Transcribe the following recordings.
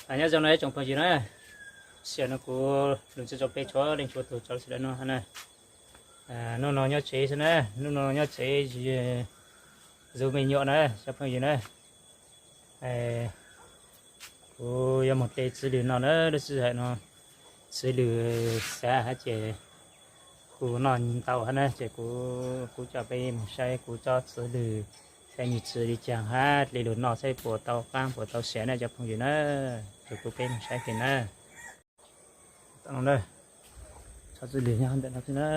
Nyob zoo no ib tsoom phooj ywg na, sim no kuv lus txhua txhua peb txhua leej txhua tus tso sawv daws no na. Hnub no nyob tsev xwb na, hnub no nyob tsev tsis zoo me nyuam na cov phooj ywg na. Kuv yuav mus de txiv lws no na, lub sij hawm no txiv lws xav hab ces kuv noj ntau hab na ces kuv, kuv coj peb mus saib kuv tsob txiv lws saib nws txi li caag hab li lug noj saib puas tau qaab puas tau siav na cov phooj ywg na. Ces kuv peb mus saib kiag na. Tsob txiv lws nyob ntawm no xwb na.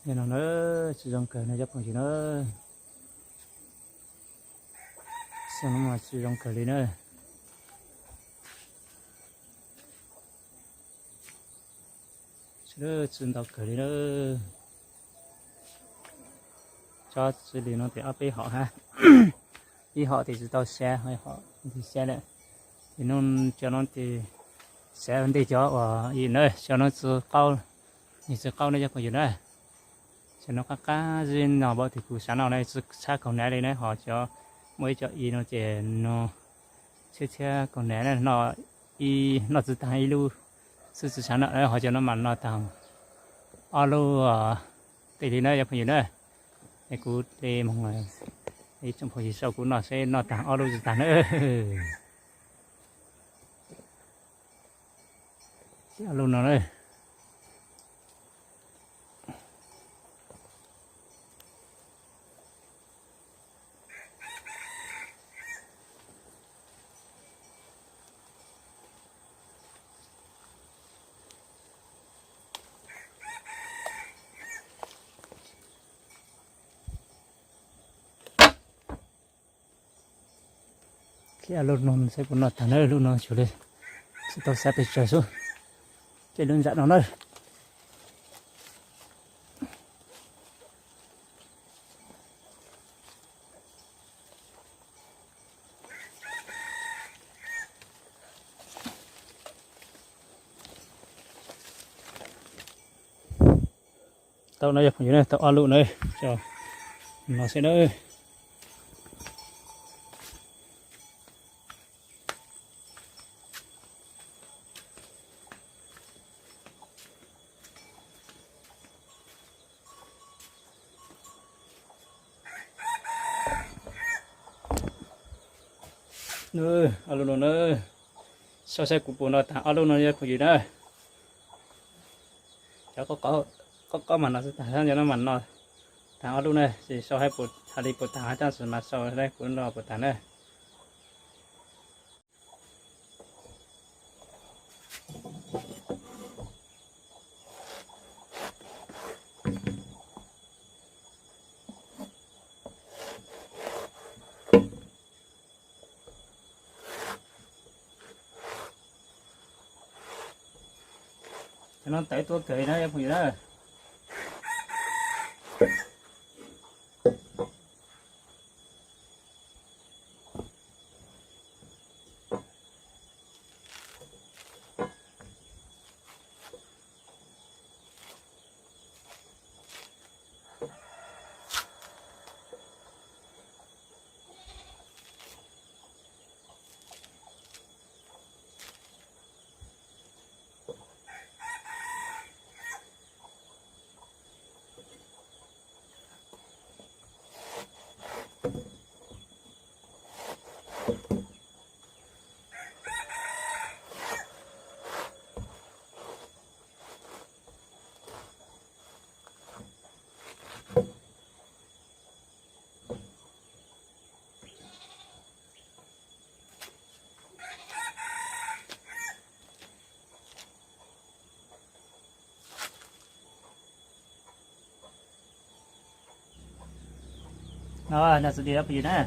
Nim no na, tsis zoo kawg na cov phooj ywg na. Xyoo no mas tsis zoo kawg li na. Tsis ntau kawg li na. Tsob txiv lws no tes ob peb hom hab, ib hom tes tsis tau siav, hom ntxiv siav lawm. Ces nub cov no ces siav ua ntej cov uas i na, cov no txiv qaub, nws txiv qaub na cov phooj ywg na. Cov no qab qab zib no npaum tes kuv xav noj na, tsis tshab kaug nav li na, ho cov muaj ib co i no ces no txhiab txhiab kaug nav na, noj ib, noj tsis taag ib lub xwb tsis tshab noj, ho cov no mas noj taag ob lub tej li na cov phooj ywg na. Es kuv de moog, ib tsoom phooj ywg saib kuv noj seb noj taag ob lub tsis taag na. Ob lub no na. Ob lub no saib puas noj taag na, lub no tsuas li tsis tau xav pes tsawg xwb. Ces lub ntsam no na. Tau no yog phooj ywg na, tau ob lub na, tso no xwb na. Ob lub no na, saib saib kuv puas noj taag ob lub no yog phooj ywg na. Cov qaub qaub mas noj tsis taag, cov no mas noj taag ob lub na, tsis sau hab puas, hab li puas taag hab tab sis mas sau hab kuv noj puas taag na. Cov no tawv tuaj kawg na yog phooj ywg na. No, no xws li phooj ywg na.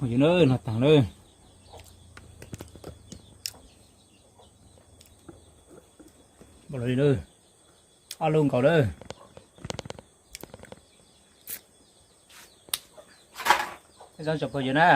Phooj ywg na, no taag na. Npaum li na, ob lub nkaus na. Zoo tsoom phooj ywg na,